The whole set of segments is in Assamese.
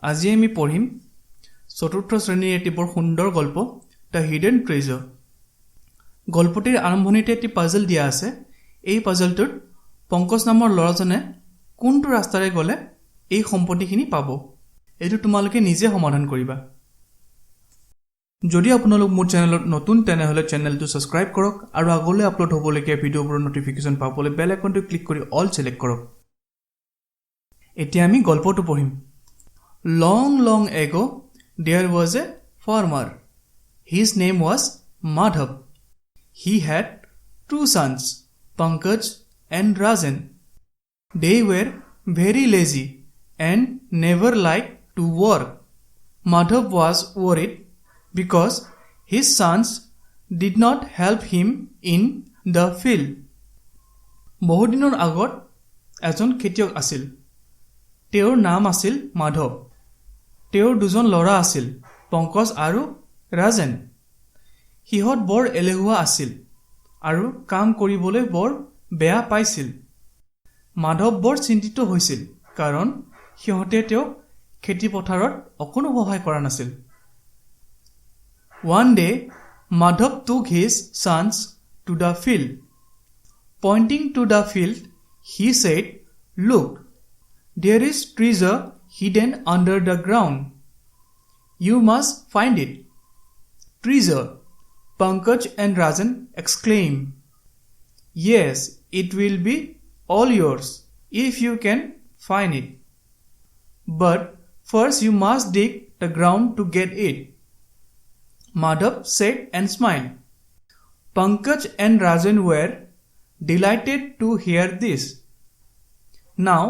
আজি আমি পঢ়িম চতুৰ্থ শ্ৰেণীৰ এটি বৰ সুন্দৰ গল্প, the hidden treasure. গল্পটিৰ আৰম্ভণিতে এটি পাজল দিয়া আছে। এই পাজলটোত পংকজ নামৰ ল'ৰাজনে কোনটো ৰাস্তাৰে গ'লে এই সম্পত্তিখিনি পাব, এইটো তোমালোকে নিজে সমাধান কৰিবা। যদি আপোনালোক মোৰ চেনেলত নতুন, তেনেহ'লে চেনেলটো ছাবস্ক্ৰাইব কৰক আৰু আগলৈ আপলোড হ'বলগীয়া ভিডিঅ'বোৰৰ ন'টিফিকেশ্যন পাবলৈ বেল আইকনটো ক্লিক কৰি অল ছিলেক্ট কৰক। এতিয়া আমি গল্পটো পঢ়িম। Long, long ago there was a farmer. His name was Madhav. He had two sons, Pankaj and Rajen. They were very lazy and never liked to work. Madhav was worried because his sons did not help him in the field. বহুদিনৰ আগত এজন খেতিয়ক আছিল। তেওঁৰ নাম আছিল মাধৱ। তেওঁৰ দুজন ল'ৰা আছিল, পংকজ আৰু ৰাজেন। সিহঁত বৰ এলেহুৱা আছিল আৰু কাম কৰিবলৈ বৰ বেয়া পাইছিল। মাধৱ বৰ চিন্তিত হৈছিল, কাৰণ সিহঁতে তেওঁক খেতিপথাৰত অকণো সহায় কৰা নাছিল। One day Madhav took his sons to the field. Pointing to the field, he said, "Look, there is treasure hidden under the ground. You must find it." "Treasure!" Pankaj and Rajan exclaimed. "Yes, it will be all yours if you can find it. But first you must dig the ground to get it," Madhav said and smiled. Pankaj and Rajan were delighted to hear this. "Now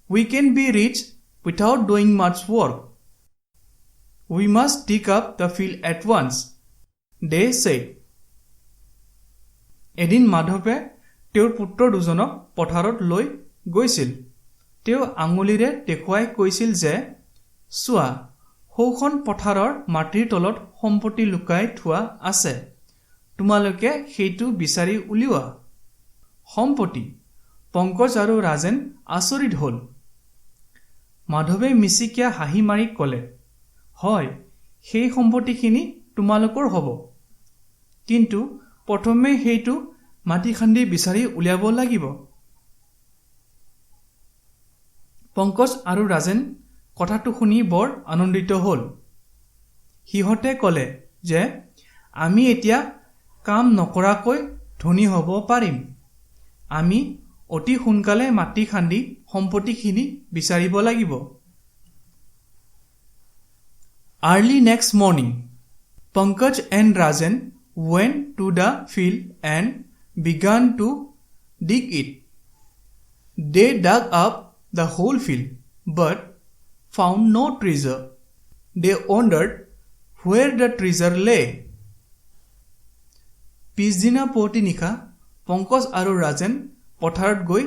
we can be rich without doing much work. We must dig up the field at once," they said. এদিন মাধৱে তেওঁৰ পুত্ৰ দুজনক পথাৰত লৈ গৈছিল। তেওঁ আঙুলিৰে দেখুৱাই কৈছিল যে, চোৱা, সৌখন পথাৰৰ মাটিৰ তলত সম্পত্তি লুকাই থোৱা আছে। তোমালোকে সেইটো বিচাৰি উলিওৱা। সম্পত্তি! পংকজ আৰু ৰাজেন আচৰিত হ'ল। মাধৱে মিচিকীয়া হাঁহি মাৰি ক'লে, হয়, সেই সম্পত্তিখিনি তোমালোকৰ হ'ব। কিন্তু প্ৰথমে সেইটো মাটি খান্দি বিচাৰি উলিয়াব লাগিব। পংকজ আৰু ৰাজেন কথাটো শুনি বৰ আনন্দিত হ'ল। সিহঁতে ক'লে যে, আমি এতিয়া কাম নকৰাকৈ ধনী হ'ব পাৰিম। আমি অতি সোনকালে মাটি খান্দি সম্পত্তিখিনি বিচাৰিব লাগিব। Early next morning Pankaj and Rajen went to the field and began to dig it. They dug up the whole field but found no treasure. They wondered where the treasure lay. পিছদিনা পুৱতি নিশা পংকজ আৰু ৰাজেন পথাৰত গৈ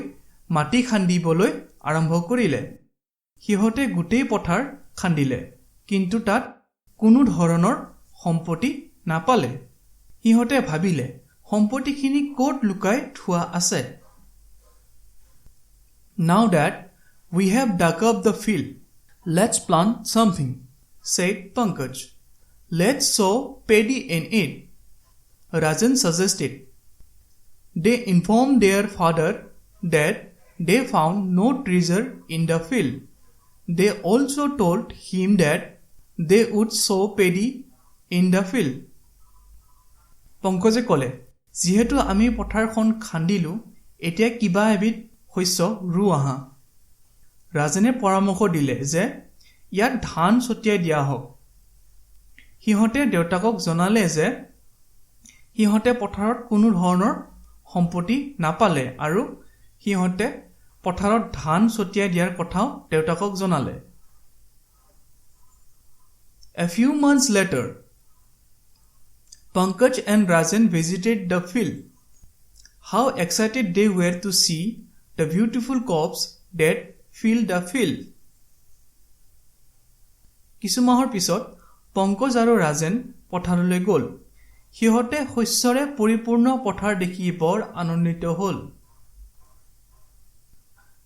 মাটি খান্দিবলৈ আৰম্ভ কৰিলে। সিহঁতে গোটেই পথাৰ খান্দিলে, কিন্তু তাত কোনো ধৰণৰ সম্পত্তি নাপালে। সিহঁতে ভাবিলে, সম্পত্তিখিনি ক'ত লুকাই থোৱা আছে? "Now that we have dug up the field, let's plant something," said Pankaj. "Let's sow paddy in it," Rajan suggested. They informed their father that they found no treasure in the field. They also told him that they would sow paddy in the field. পংকজে ক'লে, যিহেতু আমি পথাৰখন খান্দিলোঁ, এতিয়া কিবা এবিধ শস্য ৰুওঁ আহা। ৰাজেনে পৰামৰ্শ দিলে যে ইয়াত ধান ছটিয়াই দিয়া হওক। সিহঁতে দেউতাকক জনালে যে সিহঁতে পথাৰত কোনো ধৰণৰ সম্পত্তি নাপালে আৰু সিহঁতে পথাৰত ধান ছটিয়াই দিয়াৰ কথাও দেউতাকক জনালে। A few months later, Pankaj and Rajan visited the field. How excited they were to see the beautiful crops that filled the field. কিছু মাহৰ পিছত পংকজ আৰু ৰাজেন পথাৰলৈ গ'ল। সিহঁতে শস্যৰে পৰিপূৰ্ণ পথাৰ দেখি বৰ আনন্দিত হ'ল।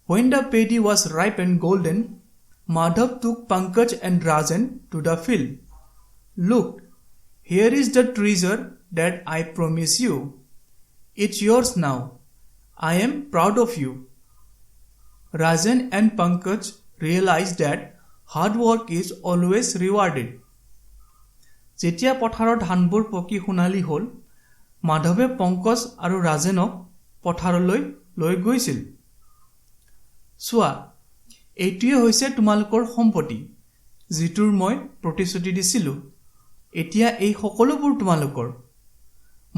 When the paddy was ripe and golden, Madhav took Pankaj and Rajen to the field. Look, here is the treasure that I promise you. It's yours now. I am proud of you. Rajen and Pankaj realize that hard work is always rewarded. যেতিয়া পথাৰৰ ধানবোৰ পকি সোণালী হ'ল, মাধৱে পংকজ আৰু ৰাজেনক পথাৰলৈ লৈ গৈছিল। চোৱা, এইটোৱে হৈছে তোমালোকৰ সম্পত্তি, যিটোৰ মই প্ৰতিশ্ৰুতি দিছিলোঁ। এতিয়া এই সকলোবোৰ তোমালোকৰ।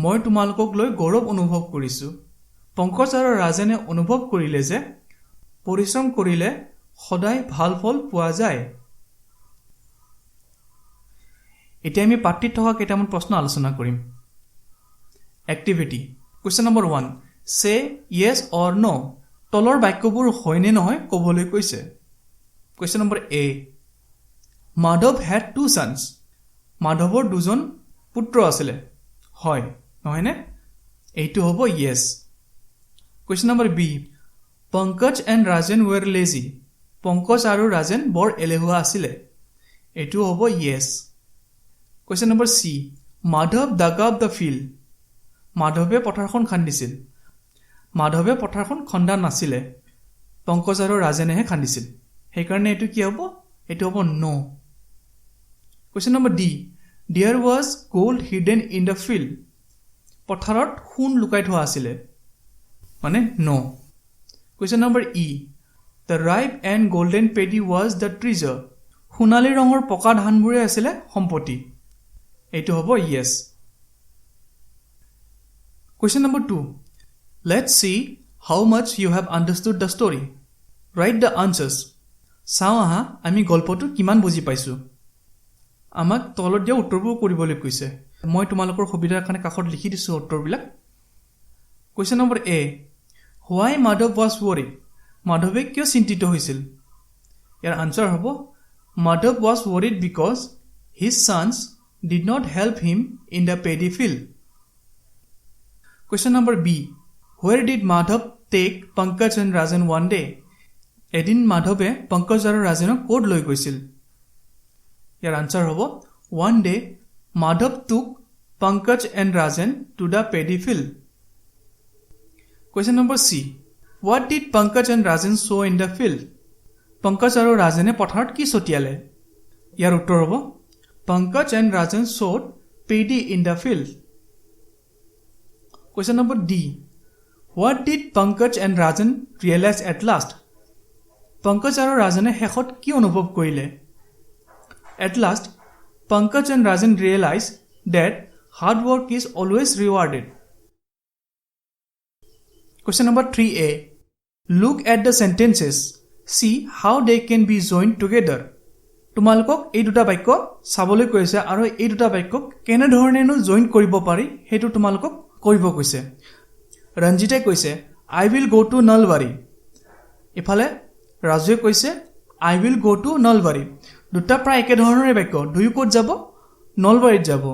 মই তোমালোকক লৈ গৌৰৱ অনুভৱ কৰিছোঁ। পংকজ আৰু ৰাজেনে অনুভৱ কৰিলে যে পৰিশ্ৰম কৰিলে সদায় ভাল ফল পোৱা যায়। এতিয়া আমি পাঠটিত থকা কেইটামান প্ৰশ্ন আলোচনা কৰিম। Activity question number 1, say yes or no. তলৰ বাক্যবোৰ হয়নে নহয় ক'বলৈ কৈছে। Question number A, Madhav had 2 sons. মাধৱৰ দুজন পুত্ৰ আছিলে, হয় নহয়নে? এইটো হ'ব yes. Question number B, Pankaj and Rajen were lazy. Pankaj আৰু ৰাজেন বৰ এলেহুৱা আছিলে, এইটো হ'ব yes. Question number C, Madhav dug up the field. মাধৱে পথাৰখন খান্দিছিল। মাধৱে পথাৰখন খন্দা নাছিলে, পংকজ আৰু ৰাজেনেহে খান্দিছিল, সেইকাৰণে এইটো কি হ'ব? এইটো হ'ব no. Question number D, there was gold hidden in the field. পথাৰত সোণ লুকাই থোৱা আছিলে, মানে no. Question number E, the ripe and golden paddy was the treasure. সোণালী ৰঙৰ পকা ধানবোৰে আছিলে সম্পত্তি, এইটো হ'ব yes. Question number 2, let's see how much you have understood the story. Write the answers. চাওঁ আহা আমি গল্পটো কিমান বুজি পাইছোঁ। আমাক তলত দিয়া উত্তৰবোৰ কৰিবলৈ কৈছে। মই তোমালোকৰ সুবিধাৰ কাৰণে কাষত লিখি দিছোঁ উত্তৰবিলাক। Question number A, why Madhav was worried. মাধৱে কিয় চিন্তিত হৈছিল? ইয়াৰ আনচাৰ হ'ব, Madhav was worried because his sons did not help him in the paddy field. Question number B, where did Madhav take Pankaj and Rajen one day? এদিন মাধৱে পংকজ আৰু ৰাজেনক ক'ত লৈ গৈছিল? ইয়াৰ আনচাৰ হ'ব, one day Madhav took Pankaj and Rajen to the paddy field. Question number C, what did Pankaj and Rajen sow in the field? Pankaj আৰু ৰাজেনে পথাৰত কি ছটিয়ালে? ইয়াৰ উত্তৰ হ'ব, Pankaj and Rajen sowed paddy in the field. Question number D, what did Pankaj and Rajen realize at last? Pankaj আৰু ৰাজেনে শেষত কি অনুভৱ কৰিলে? At last Pankaj and Rajen realize that hard work is always rewarded. Question number 3A, look at the sentences, see how they can be join together. তোমালোকক এই দুটা বাক্য চাবলৈ কৈছে আৰু এই দুটা বাক্যক কেনেধৰণেনো জইন কৰিব পাৰি সেইটো তোমালোকক কৰিব কৈছে। ৰঞ্জিতে কৈছে I will go to Nalbari. ইফালে ৰাজুৱে কৈছে I will go to Nalbari. দুটা প্ৰায় একেধৰণৰে বাক্য, দুয়ো ক'ত যাব? নলবাৰীত যাব।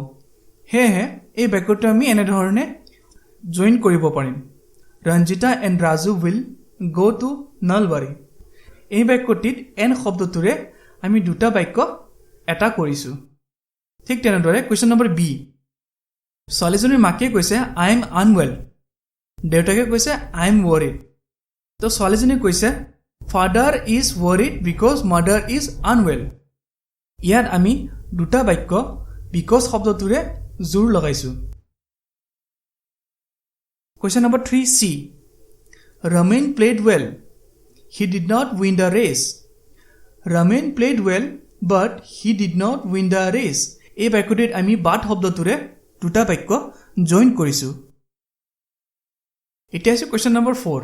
সেয়েহে এই বাক্যটো আমি এনেধৰণে জইন কৰিব পাৰিম, Ranjita and Raju will go to Nalbari. এই বাক্যটিত এন শব্দটোৰে আমি দুটা বাক্য এটা কৰিছোঁ। ঠিক তেনেদৰে কুৱেশ্যন নম্বৰ বি, ছোৱালীজনীৰ মাকে কৈছে I am unwell, দেউতাকে কৈছে I am worried. তো ছোৱালীজনীয়ে কৈছে father is worried because mother is unwell. ইয়াত আমি দুটা বাক্য because শব্দটোৰে জোৰ লগাইছোঁ। Question number 3C, Ramen played well, he did not win the race. Ramen played well but he did not win the race. এই বাক্যটিত আমি বাট শব্দটোৰে দুটা বাক্য জইন কৰিছোঁ। এতিয়া হৈছে question number 4,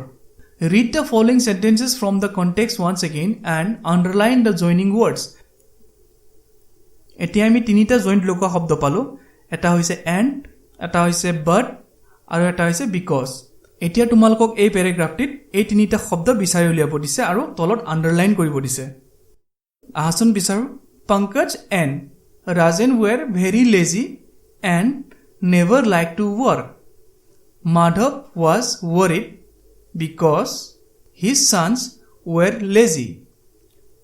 read the following sentences from the context once again and underline the joining words. এতিয়া আমি তিনিটা জইণ্ট লগোৱা শব্দ পালোঁ, এটা হৈছে এণ্ড, এটা হৈছে বাট আৰু এটা হৈছে because. এতিয়া তোমালোকক এই পেৰেগ্ৰাফটিত এই তিনিটা শব্দ বিচাৰি উলিয়াব দিছে আৰু তলত আণ্ডাৰলাইন কৰিব দিছে। আহাচোন বিচাৰোঁ। Pankaj and Rajen were very lazy and never like to work. Madhav was worried because his sons were lazy.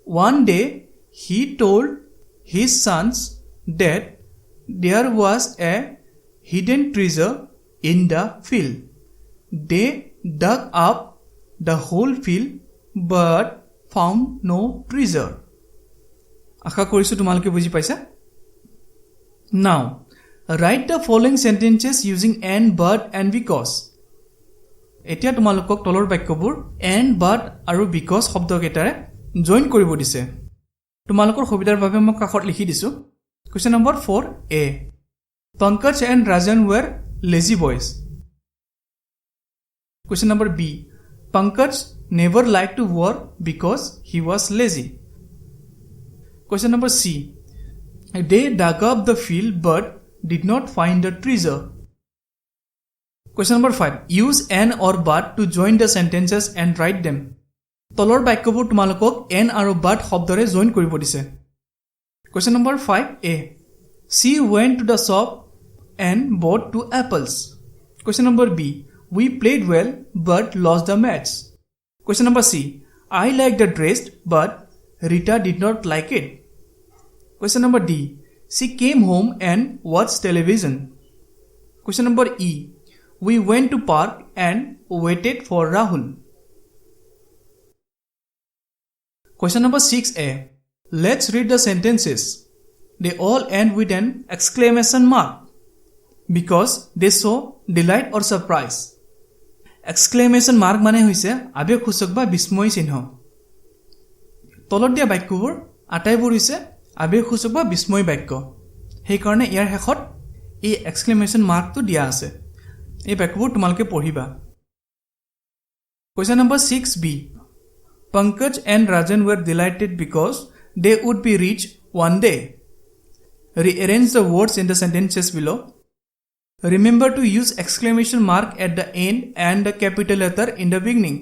One day he told his sons that there was a hidden treasure in the field. They dug up the whole field but found no treasure. আশা কৰিছোঁ তোমালোকে বুজি পাইছা। Now write the following sentences using and, but and because. এতিয়া তোমালোকক তলৰ বাক্যবোৰ এণ্ড, বাট আৰু because শব্দকেইটাৰে জইন কৰিব দিছে। তোমালোকৰ সুবিধাৰ বাবে মই কাষত লিখি দিছোঁ। Question number 4A, Pankaj and Rajan were lazy boys. Question number B, Pankaj never liked to work because he was lazy. Question number C, they dug up the field but did not find the treasure. Question number 5, use and or but to join the sentences and write them. তলৰ বাক্যবোৰ তোমালোকক এণ্ড আৰু বাট শব্দৰে জইন কৰিব দিছে। Question number 5A, she went to the shop and bought two apples. Question number B, we played well but lost the match. Question number C, I liked the dress but Rita did not like it. Question number D, she came home and watched television. Question number E, we went to park and waited for Rahul. Question number 6A, let's read the sentences. They all end with an exclamation mark because they show delight or surprise. Exclamation mark মানে হৈছে আৱেগসূচক বা বিস্ময় চিহ্ন। তলত দিয়া বাক্যবোৰ আটাইবোৰ হৈছে আৱেগসূচক বা বিস্ময় বাক্য, সেইকাৰণে ইয়াৰ শেষত এই এক্সক্লেমেশ্যন মাৰ্কটো দিয়া আছে। এই বাক্যবোৰ তোমালোকে পঢ়িবা। Question number 6B, Pankaj and Rajan were delighted because they would be rich one day. Rearrange the words in the sentences below. Remember to use exclamation mark at the end and the capital letter in the beginning.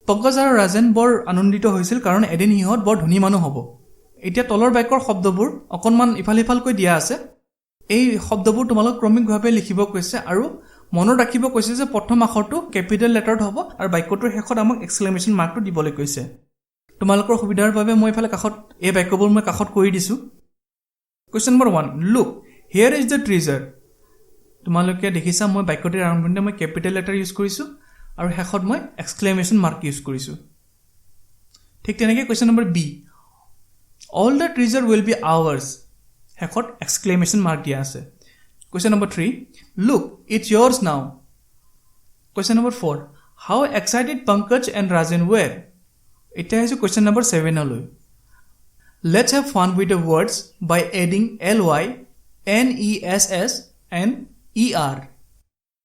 Pankaj আৰু ৰাজেন বৰ আনন্দিত হৈছিল কাৰণ এদিন সিহঁত বৰ ধনী মানুহ হ'ব। এতিয়া তলৰ বাক্যৰ শব্দবোৰ অকণমান ইফাল সিফালকৈ দিয়া আছে। এই শব্দবোৰ তোমালোক ক্ৰমিকভাৱে লিখিব কৈছে আৰু মনত ৰাখিব কৈছে যে প্ৰথম আখৰটো কেপিটেল লেটাৰত হ'ব আৰু বাক্যটোৰ শেষত আমাক এক্সক্লেমেশ্যন মাৰ্কটো দিবলৈ কৈছে। তোমালোকৰ সুবিধাৰ বাবে মই ইফালে কাষত এই বাক্যবোৰ মই কাষত কৰি দিছোঁ। Question number 1, look, here is the treasure. তোমালোকে দেখিছা মই বাক্যটিৰ আৰম্ভণিতে মই কেপিটেল লেটাৰ ইউজ কৰিছোঁ আৰু শেষত মই এক্সক্লেমেশ্যন মাৰ্ক ইউজ কৰিছোঁ। ঠিক তেনেকৈ question number B, all the treasure will be ours, শেষত এক্সক্লেমেশ্যন মাৰ্ক দিয়া আছে। Question number 3, look, it's yours now. Question number 4, how excited Pankaj and Rajan were. এতিয়া আহিছোঁ কুৱেশ্যন নম্বৰ 7লৈ। Let's have fun with the words by adding L Y, N E S S and E R.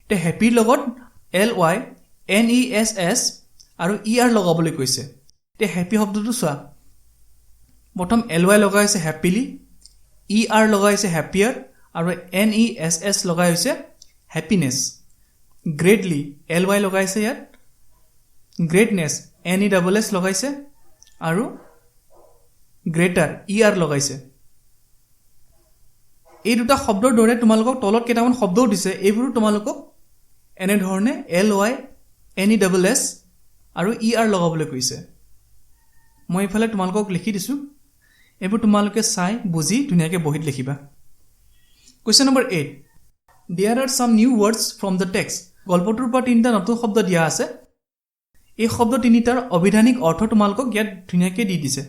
এতিয়া হেপিৰ লগত L Y, N E S S আৰু ই আৰ লগাবলৈ কৈছে। এতিয়া হেপী শব্দটো চোৱা, প্ৰথম এল ৱাই লগাই হৈছে হেপিলি, ই আৰ লগাই হৈছে হেপিয়াৰ আৰু এন ই এছ এছ লগাই হৈছে হেপিনেছ। গ্ৰেটলি এল ৱাই লগাইছে ইয়াত, greatness N E double S লগাইছে আৰু গ্ৰেটাৰ ই আৰ লগাইছে। এই দুটা শব্দৰ দৰে তোমালোকক তলত কেইটামান শব্দও দিছে, এইবোৰো তোমালোকক এনেধৰণে L Y, N E double S আৰু ই আৰ লগাবলৈ কৈছে। মই এইফালে তোমালোকক লিখি দিছোঁ, এইবোৰ তোমালোকে চাই বুজি ধুনীয়াকৈ বহীত লিখিবা। Question number 8, there are some new words from the text. গল্পটোৰ পৰা তিনিটা নতুন শব্দ দিয়া আছে। এই শব্দ তিনিটাৰ অভিধানিক অৰ্থ তোমালোকক ইয়াত ধুনীয়াকৈ দি দিছে।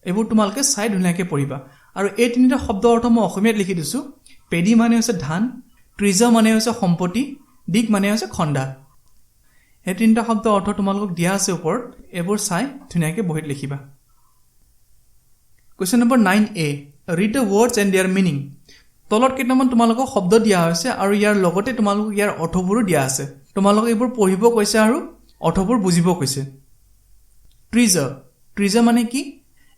এইবোৰ তোমালোকে চাই ধুনীয়াকৈ পঢ়িবা। আৰু এই তিনিটা শব্দৰ অৰ্থ মই অসমীয়াত লিখি দিছোঁ। পেডি মানে হৈছে ধান, ট্ৰিজাৰ মানে হৈছে সম্পত্তি, ডিগ মানে হৈছে খন্দা। এই তিনিটা শব্দৰ অৰ্থ তোমালোকক দিয়া আছে ওপৰত, এইবোৰ চাই ধুনীয়াকৈ বহীত লিখিবা। Question number 9A, read the words and their meaning. তলত কেইটামান তোমালোকক শব্দ দিয়া হৈছে আৰু ইয়াৰ লগতে তোমালোকক ইয়াৰ অৰ্থবোৰো দিয়া আছে। তোমালোকক এইবোৰ পঢ়িব কৈছে আৰু অৰ্থবোৰ বুজিব কৈছে। ট্ৰিজাৰ, ট্ৰিজাৰ মানে কি?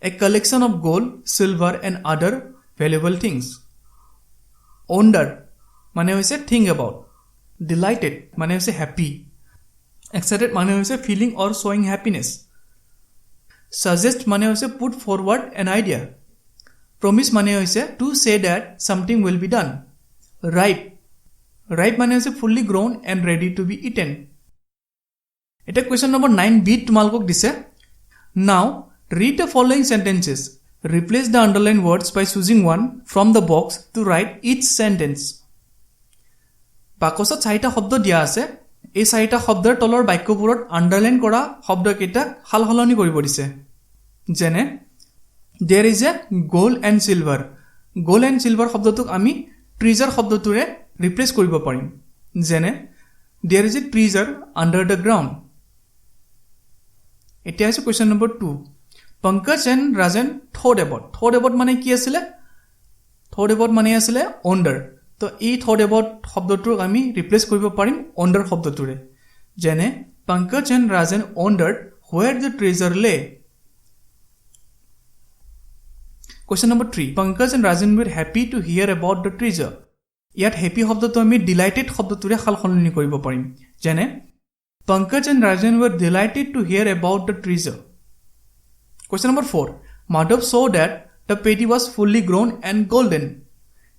A collection of gold, silver and other valuable things. Wonder মানে হৈছে থিংক এবাউট। ডিলাইটেড মানে হৈছে হেপ্পী। এক্সাইটেড মানে হৈছে feeling or showing happiness. Suggest মানে হৈছে put forward an idea. Promise মানে হৈছে to say that something will be done. Ripe, ripe মানে হৈছে fully grown and ready to be eaten. এতিয়া কুৱেশ্যন নম্বৰ 9 বিত তোমালোকক দিছে, now Read the following sentences. Replace the underline words by choosing one from the box to write each sentence. বাকচত চাৰিটা শব্দ দিয়া আছে। এই চাৰিটা শব্দৰ তলৰ বাক্যবোৰত আণ্ডাৰলাইন কৰা শব্দকেইটা সাল সলনি কৰিব দিছে। যেনে there is a gold and silver. Gold and silver শব্দটোক আমি ট্ৰিজাৰ শব্দটোৰে ৰিপ্লেচ কৰিব পাৰিম। যেনে there is a treasure under the ground. এতিয়া হৈছে question number 2। Pankaj and Rajen thought about. Thought about মানে কি আছিলে? থট এবাউট মানে আছিলে ৱণ্ডাৰ। তো এই থট এবাউট শব্দটোক আমি ৰিপ্লেচ কৰিব পাৰিম ৱণ্ডাৰ শব্দটোৰে। যেনে Pankaj and Rajen wondered where the treasure lay. Question number 3। Pankaj and Rajen were happy to hear about the treasure. ইয়াত হেপী শব্দটো আমি ডিলাইটেড শব্দটোৰে সাল সলনি কৰিব পাৰিম। যেনে Pankaj and Rajen were delighted to hear about the treasure. Question number 4। Madhav saw that the paddy was fully grown and golden.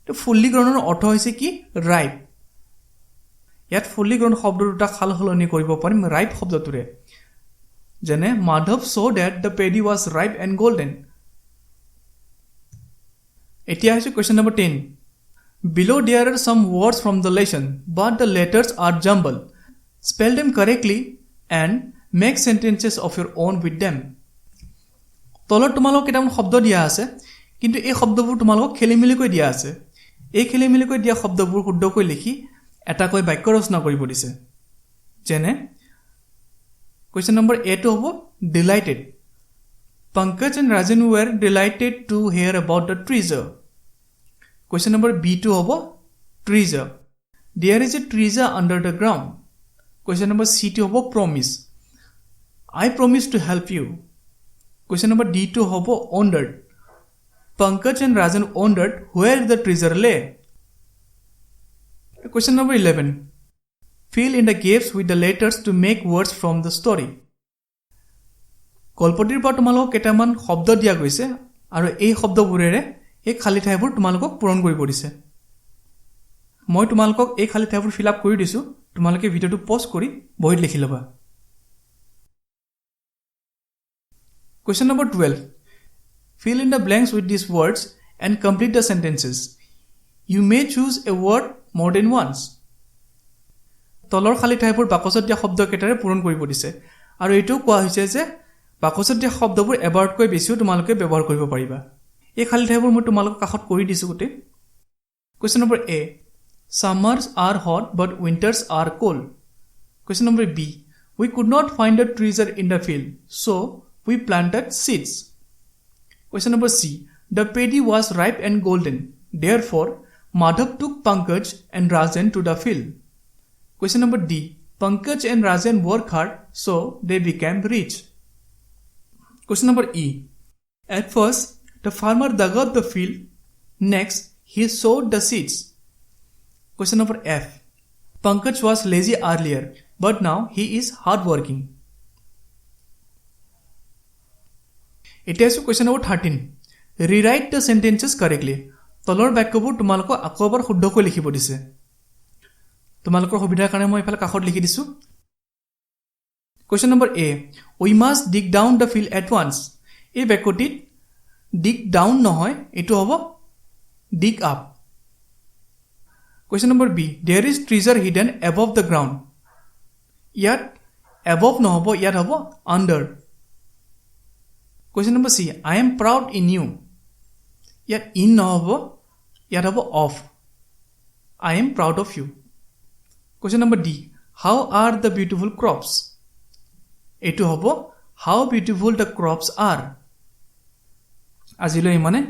তো ফুল্লি গ্ৰ'নৰ অৰ্থ হৈছে কি? ৰাইপ। ইয়াত ফুল্লি গ্ৰ'ন শব্দ দুটা সাল সলনি কৰিব পাৰিম ৰাইপ শব্দটোৰে। যেনে Madhav saw that the paddy was ripe and golden. এতিয়া হৈছে question number 10। Below there are some words from the lesson, but the letters are jumbled. Spell them correctly and make sentences of your own with them. তলত তোমালোকক কেইটামান শব্দ দিয়া আছে, কিন্তু এই শব্দবোৰ তোমালোকক খেলি মেলিকৈ দিয়া আছে। এই খেলি মেলিকৈ দিয়া শব্দবোৰ শুদ্ধকৈ লিখি এটাকৈ বাক্য ৰচনা কৰিব দিছে। যেনে কুৱেশ্যন নম্বৰ এটো হ'ব delighted. Pankaj and Rajen were delighted to hear about the treasure. Question number বিটো হ'ব treasure. There is a treasure under the ground. Question number চিটো হ'ব promise. I promise to help you. Question number ডিটো হ'ব wondered. Pankaj and Rajan wondered where the treasure lay. Question number 11. Fill in the gaps with the letters to make words from the story. গল্পটিৰ পৰা তোমালোকক কেইটামান শব্দ দিয়া গৈছে আৰু এই শব্দবোৰেৰে এই খালী ঠাইবোৰ তোমালোকক পূৰণ কৰিব দিছে। মই তোমালোকক এই খালী ঠাইবোৰ ফিল আপ কৰি দিছোঁ, তোমালোকে ভিডিঅ'টো পজ কৰি বহীত লিখি ল'বা। Question number 12. Fill in the blanks with these words and complete the sentences. You may choose a word more than once. তলৰ খালী ঠাইবোৰ বাকচত দিয়া শব্দকেইটাৰে পূৰণ কৰিব দিছে আৰু এইটোও কোৱা হৈছে যে বাকচত দিয়া শব্দবোৰ এবাৰতকৈ বেছিও তোমালোকে ব্যৱহাৰ কৰিব পাৰিবা। এই খালী ঠাইবোৰ মই তোমালোকৰ কাষত কৰি দিছোঁ গোটেই। Question number A. Summers are hot but winters are cold. Question number B. We could not find the treasure in the field, so we planted seeds. Question number C. The paddy was ripe and golden. Therefore, Madhav took Pankaj and Rajan to the field. Question number D. Pankaj and Rajan work hard, so they became rich. Question number E. At first, the farmer dug up the field. Next, he sowed the seeds. Question number F. Pankaj was lazy earlier, but now he is hardworking. এতিয়া আছোঁ question number 13। Rewrite the sentences correctly. তলৰ বাক্যবোৰ তোমালোকক আকৌ এবাৰ শুদ্ধকৈ লিখিব দিছে। তোমালোকৰ সুবিধাৰ কাৰণে মই এইফালে কাষত লিখি দিছোঁ। Question number A. We must dig down the field at once. এই বাক্যটিত ডিগ ডাউন নহয়, এইটো হ'ব dig up. Question number B. There is treasure hidden above the ground. ইয়াত এবভ নহ'ব, ইয়াত হ'ব under. Question number C. I am proud in you. ইয়াত ইন নহ'ব, ইয়াত হ'ব of. I am proud of you. Question number D. How are the beautiful crops. এইটো হ'ব how beautiful the crops are. আজিলৈ ইমানে।